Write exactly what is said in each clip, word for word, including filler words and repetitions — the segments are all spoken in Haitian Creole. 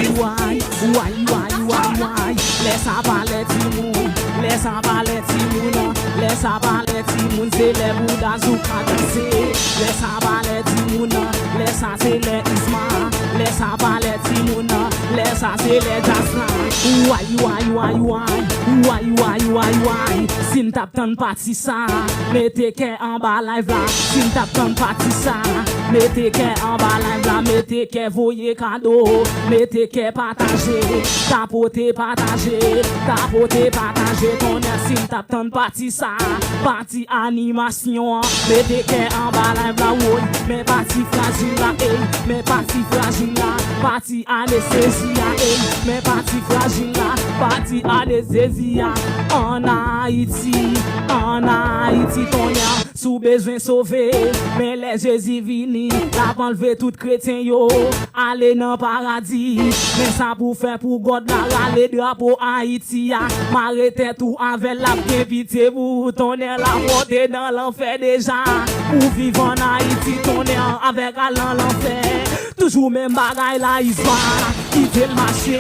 Way, way, way, way, way. Lè sa pa lè timoun, lè sa pa lè timoun, lè sa pa lè timoun, se lè bouda zou ka danse. Lè sa pa lè timoun, lè sa se lè Isma. Lè sa pa lè timoun, lè sa se lè djaz la. Way, way, way, way, way, way, way, way. Si n t ap tann pati sa, mete kè anba live la. Si n t ap tann pati sa, mete kè anba live la. Mete kè, voye kado, mete kè, pataje, tapote, pataje, tapote, pataje. Tonnè, si n t ap tann pati sa, pati animasyon an, mete kè anba live la, woy. Men pati frajil la, ey, men pati frajil la, pati anestezi a, ey, men pati frajil la, pati anestezi a. Ann Ayiti, ann Ayiti, tonnè, si w bezwen sove, men lè Jezi vini, l ap anlve tout kretyen yo, ale nan paradi. Men sa pou fè pou God la, rale drapo Ayiti a, mare tèt ou avè l, l ap gen pitye pou ou, tonnè, l ap pote nan lanfè deja. Pou viv ann Ayiti, tonnè, avèk al nan lanfè. Toujou menm bagay la, Isma, kite l mache.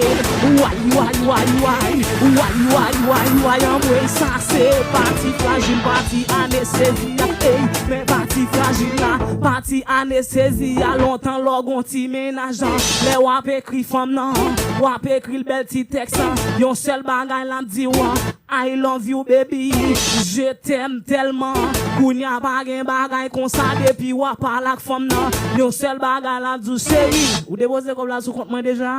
Way, way, way, way, way, way, way, way, anmwey, sa se pati frajil, pati anestezi a, ey, men pati frajil la, pati anestezi a, lontan lè w gon ti mennaj lan, lè w ap ekri fanm nan, w ap ekri l bèl ti tèks lan, yon sèl bagay l ap di w, I love you, baby. Je t'aime tellement. Kounye a pa gen bagay konsa depi w ap pale ak fanm nan. Yon sèl bagay l ap di w, cheri, ou depoze kòb la sou kont mwen deja?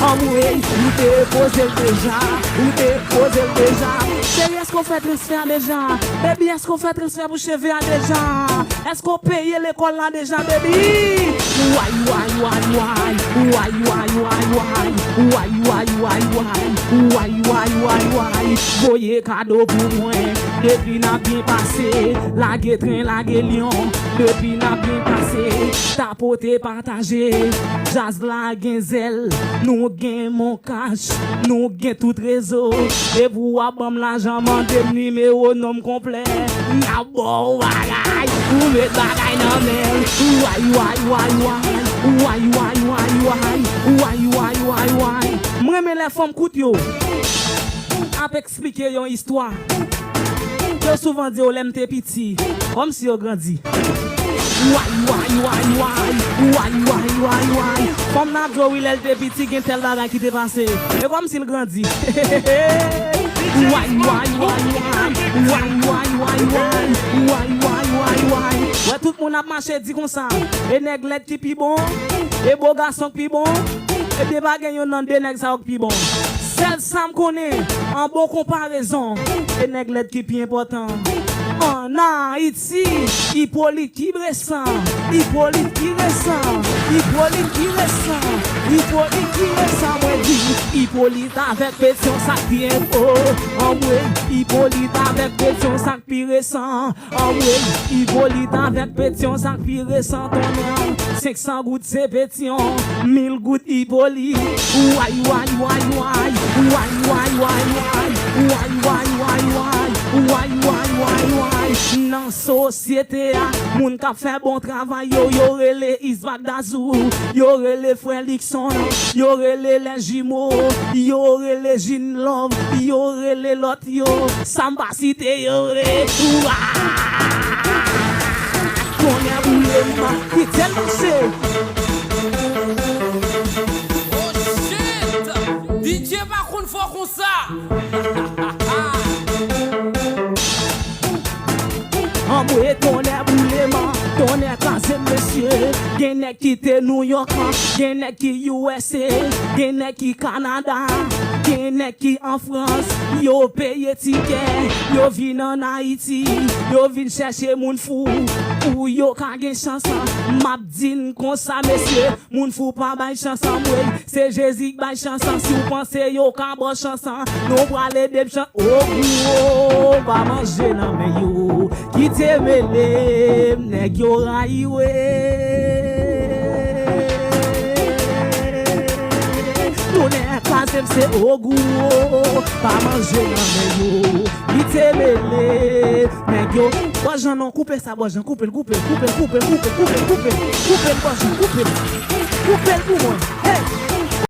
Anmwey, ou depoze l deja, ou depoze l deja. Cheri, èske w fè transfè a deja? Baby, èske w fè transfè pou cheve a deja? Èske w peye lekòl la deja, baby? Way, way, way, way, way, way, way, way, way, way, way, way, way, way, way, way, way, way. Voye kado pou mwen, depi n ap byen pase, lage tren, lage lyon, depi n ap byen pase, tapote, pataje, djaz la gen zèl, nou gen mon kach, nou gen tout rezo. Epi w ap ban m lajan, mande m nimewo non m konplè. N ap ba w bagay, ou met bagay nan men l. Way, way, way, way, way, way, way, way, way, way, way, way. M renmen lè fanm kout yo ap eksplike yon istwa. Yo souvan di yo lè m te piti, kòmsi yo grandi. Way, way, way, way, way, way, way, way. Fanm nan ap di w wi lè l te piti gen tèl bagay ki te pase. E kòmsi l grandi. Way, way, way, way, way, way, way, way, way, way, way, way. Wè tout moun ap mache di konsa, e nèg lèd ki pi bon, e bo gason k pi bon, ebyen pa gen yonn nan de nèg sa yo k pi bon. Sèl sa m konnen, an bon konparezon, e nèg lèd ki pi enpòtan. Ann Ayiti, Ipolit ki resan, Ipolit ki resan, Ipolit ki resan, Ipolit ki resan, mwen di, Ipolit avèk Petyon sa k pi enpo, anmwey, Ipolit avèk Petyon sa k pi resan, anmwey, Ipolit avèk Petyon sa k pi resan, tonnè, senk san goud se Petyon, mil goud Ipolit. Way, way, way, way, way, way, way, way, way, way, way, way, way, way, way, way, way, way. Nan sosyete a, moun k ap fè bon travay yo, yo rele Isbak Dazou, yo rele frè Likson, yo rele lè jimo, yo rele Jin Love, yo rele lòt yo, sa m pa site yo, e, wa! Tonnè boule m, ki tèl mache. Oh shit! D J pa konn fò konsa. Anmwe tonnè boule m, tonnè kraze m, mesye. Gen nèg ki te Nouyòk, gen nèg ki U S A, gen nèg ki Kanada, gen nèg ki an Frans. Yo peye tikè, yo vin ann Ayiti, yo vin chèche moun fou pou yo ka gen chans. M ap di n konsa, mesye, moun fou pa bay chans, anmwey. Se Jezi k bay chans. Si w panse yo ka ba w chans, nou pral ede m chan-, o gwo, pa manje nan men yo. Kite mele m, nèg yo rayi w. Tonnè kraze m, se o gwo, pa manje nan men yo. Kite mele m, nèg yo. Bòs Jan non, koupe sa, Bòs Jan, koupe l, koupe l, koupe l, koupe l, koupe l, koupe l, koupe l, Bòs Jan, koupe l. Koupe l pou mwen. Hey!